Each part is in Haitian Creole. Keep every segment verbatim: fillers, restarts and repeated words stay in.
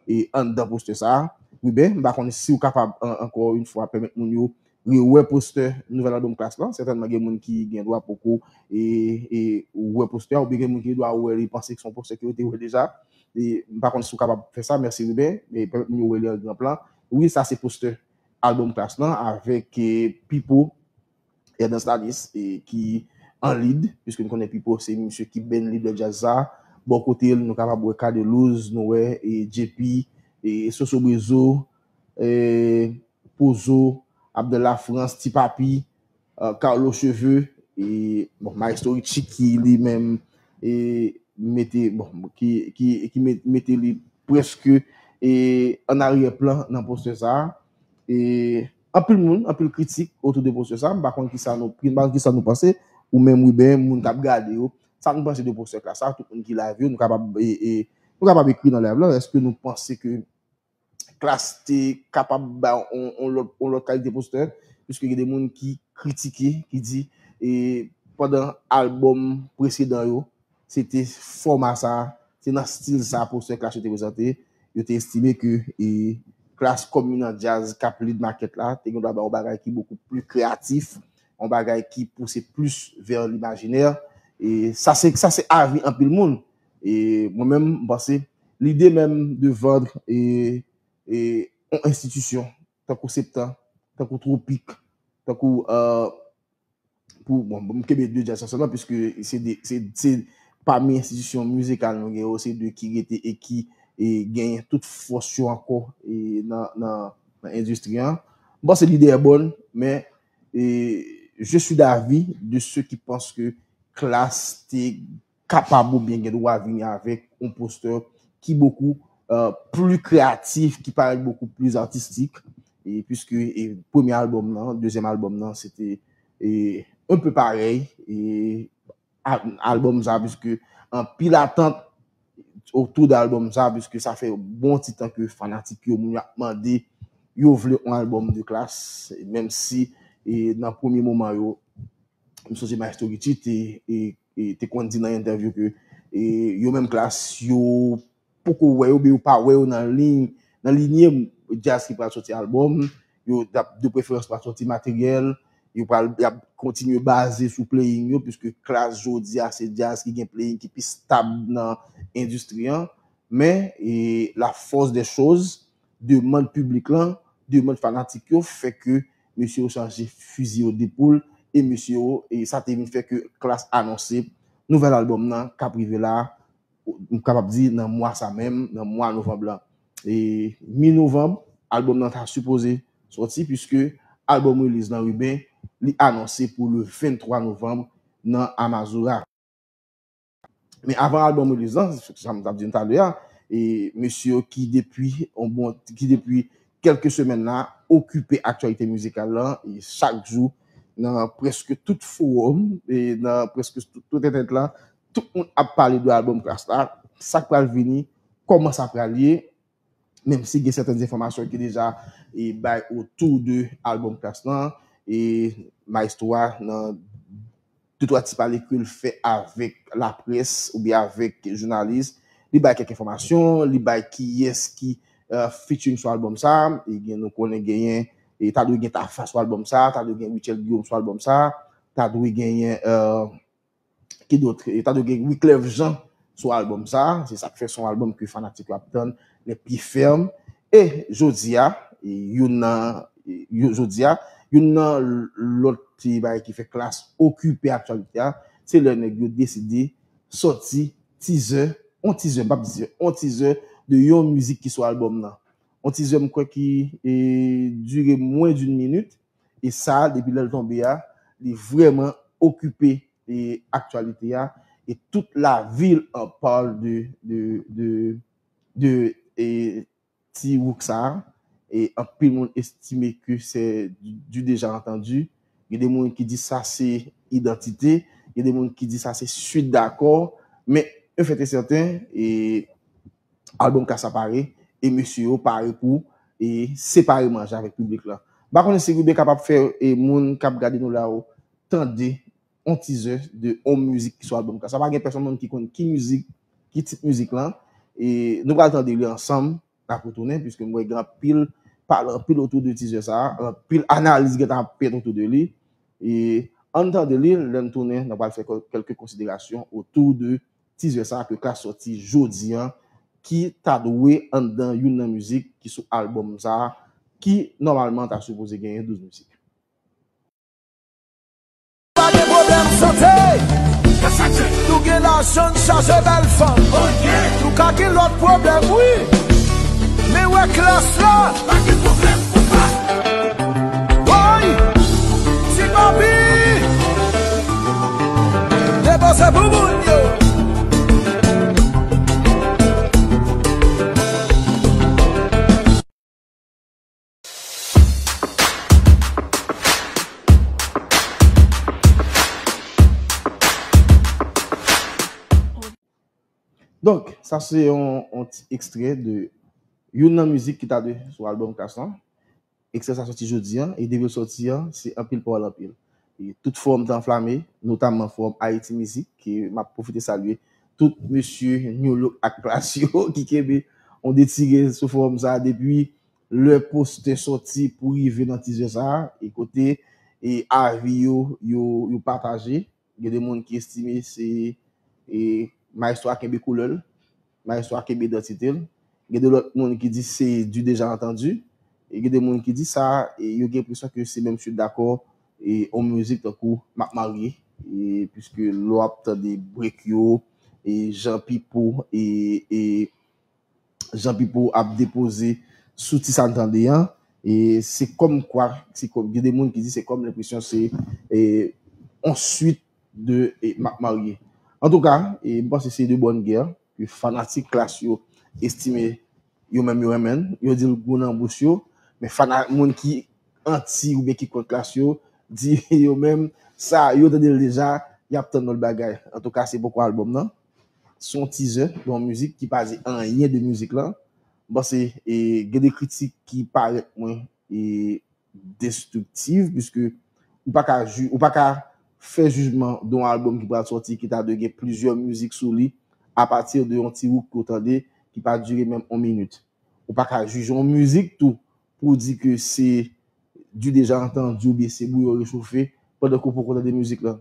e anndan postè sa a. Ruben, m pa konn si w kapab an- ankò yon fwa pèmèt moun yo rewè postè nouvèl albòm Klass lan. Sètènman gen moun ki gen dwa poko e, e wè postè a, oubyen gen moun ki gen dwa wè li panse ke se yon postè ke yo te wè deja. E m pa konn si w kapab fè sa, mèsi Ruben, e pèmèt moun yo wè li an gran plan. Wi, sa se postè albòm Klass lan avèk e, Pipo Erdan Stanis e, ki an lead, piske nou konnen Pipo se misye ki band leader djaz sa. Bò kote l, nou kapab wè Cadelouse, nou wè e, J P, e Soso Brezo, e Pozo, Abdel Lafrance, Ti Papi, e, Carlo Cheveux, e bon, Maestro Richie ki li menm e, mete, bon, ki, ki, ki met- mete li prèske e, an aryè plan nan postè sa a. E anpil moun, anpil kritik otou de postè sa a. M pa konn kisa nou, m pa konn kisa nou panse, ou menm Ruben, moun k ap gade yo. Sa nou panse de postè Klass sa a, tout moun ki live yo, nou kapab e, e, nou kapab ekri nan live lan, èske nou panse ke Klass te kapab bay yon, yon lòt, yon lòt kalite postè, piske gen de moun ki kritike, ki di e, pandan albòm presedan yo, se te fòma sa, se nan stil sa postè Klass yo te prezante, yo te estime ke e, Klass kòm li nan djaz k ap lead makèt la, te gen dwa bay yon bagay ki bokou pli kreyatif, yon bagay ki pouse plis vè limajinè. E sa se, sa se avi anpil moun. E mwen menm, m panse, lide menm de vendre e, e yon enstitisyon, tankou Septan, tankou Tropik, tankou e, pou, bon, m kenbe de djaz sa sèlman, piske se de, se, se pami enstitisyon mizikal nou gen yo, se de ki rete e ki e, genyen tout fòs yo ankò e, nan, nan, nan endistri an. M panse lide a bòn, men e, je suis d'avis de ceux qui pensent que Klass te kapab oubyen gen dwa vini avèk yon postè ki bokou e, pli kreyatif, ki parèt bokou pli atistik. E piske e, premye albòm nan, dezyèm albòm nan, se te e, un peu parèy. E a- albòm sa, piske anpil atant otou de albòm sa, piske sa fè bon ti tan ke fanatik yo, moun yo ap mande, yo vle yon albòm de Klass, menm si e, nan premye moman yo, m sonje Maestro Richie te, e, e, te konn di nan entèvyou ke e, yo menm Klass, yo poko wè yo, oubyen yo pa wè yo nan liy, nan linye djaz ki pral soti albòm, yo ap de preferans pral soti materyèl, yo pral, y ap kontinye baze sou playing yo, piske Klass jodi a se djaz ki gen playing ki pi stab nan endistri an. Men e, la force des choses, demann piblik lan, demann fanatik yo fè ke mesye yo chanje fizi yo de poul, e mesye yo, e sa te vin fè ke Klass anonse nouvèl albòm nan k ap rive la, m kapab di nan mwa sa menm, nan mwa novanm lan. E mi novanm, albòm nan ta sipoze sòti, piske albòm release lan, Ruben, li anonse pou le venntwa novanm nan Amazura. Men avan albòm release lan, sa m t ap di n talè a, e mesye yo ki depi, on bon, ki depi kèlke semèn la, okipe aktyalite mizikal lan, e chak jou, nan prèske tout fowòm, e nan prèske tout, tout entènèt la, tout moun ap pale de albòm Klass la, sa k pral vini, kòman sa pral ye, menm si gen sètèn enfòmasyon ki deja e, bay otou de albòm Klass lan, e maestro a nan de twa ti pale ke l fè avèk laprès oubyen avèk jounalis, li bay kèk enfòmasyon, li bay kiyès ki e, featuring sou albòm sa, e gen, nou konnen genyen, e ta dwe gen Tafa sou albòm sa, ta dwe gen Rutshelle Guillaume sou albòm sa, ta dwe genyen e, ki dòt, e ta dwe gen Wyclef Jean sou albòm sa, se sa k fè se yon albòm ke fanatik yo ap tann les pieds fermes. E jodi a, e youn nan, e yo- jodi a, youn nan lòt ti bagay ki fè Klass okipe aktyalite a, se lè nèg yo deside sòti teaser, on teaser, m p ap di teaser, on teaser de yon mizik ki sou albòm nan. On teaser m kwè ki e, dire mwens d'une minute, e sa, depi lè l tonbe a, li vrèman okipe e, aktyalite a, e toute la ville en parle de, de, de, de e, ti Rooks sa, e anpil moun estime ke se du, du déjà entendu. Gen de moun ki di sa se idantite, gen de moun ki di sa se suite d'accord, men un fait est certain, e albòm Klass la pare, e mesye yo pare pou e separe manje avèk piblik lan. M pa konnen si Ruben kapab fè e moun k ap gade nou la yo tande on teaser de on mizik ki sou albòm Klass. Sa pa gen pèsonn moun ki konn ki mizik, ki tit mizik lan. E nou pral tande li ansanm. n ap retounen, piske m wè gen anpil pale, anpil otou de tizè sa a, anpil analiz gentan ap fèt otou de li. E ann tande li, lè n tounen, n pral fè kèlke konsiderasyon otou de tizè sa a ke Klass sòti jodi a, ki ta dwe anndan youn nan mizik ki sou albòm sa a, ki nòmalman ta sipoze genyen douz mizik. Pa gen pwoblèm sante. Nou gen lajan n chaje bèl fanm. Nou ka gen lòt pwoblèm, wi. Men wè Klass la. Pa gen pwoblèm pou pa. Woy! Ti papi! Depoze pou moun yo. Donk, sa se yon, yon ti ekstrè de youn nan mizik ki ta dwe sou albòm Klass lan. Ekstrè sa sòti jodi a, e depi l sòti a, se anpil pawòl anpil. E tout fowòm te anflame, notamman fowòm Ayiti Mizik, ke m ap pwofite salye tout mesye New Look ak Klass yo ki kenbe yon detire sou fowòm sa a depi lè postè sòti pou rive nan tizè sa a, e kote e avi yo, yo, yo pataje. Gen de moun ki estime se e, mayestwo a kenbe koulè l, mayestwo a kenbe idantite l. Gen de lòt moun ki di se du déjà entendu. E gen de moun ki di sa, e yo gen enpresyon ke se menm sou dakò e, yon mizik tankou M ap marye, e, piske lè w ap tande break yo, e, jan Pipo, e, e, jan Pipo ap depoze sou ti sa n tande an, e se kòmkwa, se kòm, gen de moun ki di se kòm lenpresyon se e, yon swit de e, M ap marye. Antouka, e, m panse se de bòn gè ke fanatik Klass yo estime yo menm yo renmen l, yo di l gou nan bouch yo, men fana, moun ki anti oubyen ki kont Klass yo, di yo menm, sa, yo tande l deja, y ap tann lòt bagay. Antouka, se poko albòm nan. Se yon tizè de yon mizik ki pa di anyen de mizik lan. M panse, e, gen de kritik ki parèt mwen, e, destriktiv, piske ou pa ka ju-, ou pa ka fè jijman de yon albòm ki pral sòti, ki ta dwe gen plizyè mizik sou li, apati de yon ti wouk ke w tande, ki pa dire menm yon minit. Ou pa ka jije yon mizik tou pou w di ke se du déjà entendu oubyen se bouyon rechofe pandan ke w poko tande mizik lan.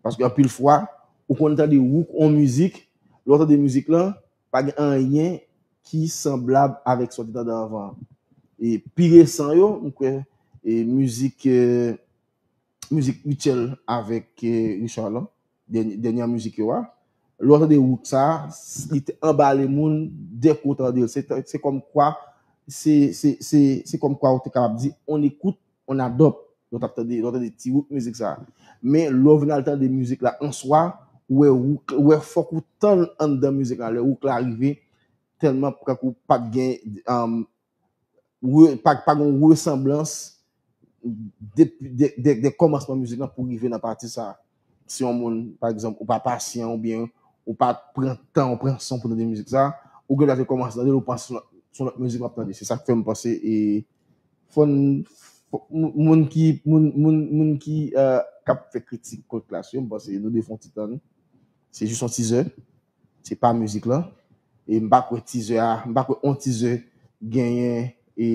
Paske anpil fwa, ou konn tande wouk yon mizik, lè w tande mizik lan, pa gen anyen ki sanblab avèk sa w te tande anvan an. E pi resan yo, m kwè, e mizik, e, mizik Rutshelle avèk, e, Richard lan, dèny-, dènyè mizik yo a. Lè w tande wouk sa a, s-, li te anbale moun dèke w tande l. Se, se kòmkwa, se, se, se, se kòmkwa ou te kapab di, on écoute, on adopte. Lè w t ap tande, lè w tande ti wouk mizik sa a. Men lè w vin al tande mizik la an swa, ou wè wouk, ou wè fòk ou tann anndan mizik la, lè wouk la rive, tèlman tankou pa t gen, um, re-, pa, pa gen resanblans depi, de, de, de kòmansman mizik lan pou rive nan pati sa a. Si yon moun, pa egzanp, ou pa pasyan oubyen ou pa pran tan, ou pran san pou tande mizik sa a, ou gen dwa te kòmanse tande l, ou panse se yon lòt, se yon lòt mizik w ap tande. Se sa k fè m panse, e, fò n, fò, moun, moun ki, moun, moun, moun ki, e, k ap fè kritik kont Klass yo, m panse nou dwe fè yon ti tann. Se jis yon tizè. Se pa mizik lan. E m pa kwè tizè a, m pa kwè on tizè genyen e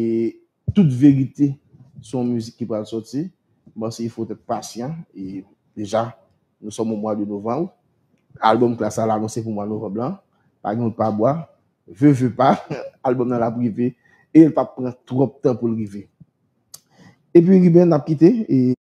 tout verite sou yon mizik ki pral sòti. M panse il faut être patient. E deja, nous sommes au mois de novembre. Albòm Klass la anonse pou mwa novanm lan. Pa gen wout pa bwa. Ve, ve pa. Albòm nan l ap rive. E l p ap pran twòp tan pou l rive. Epi, Ruben, n ap kite. E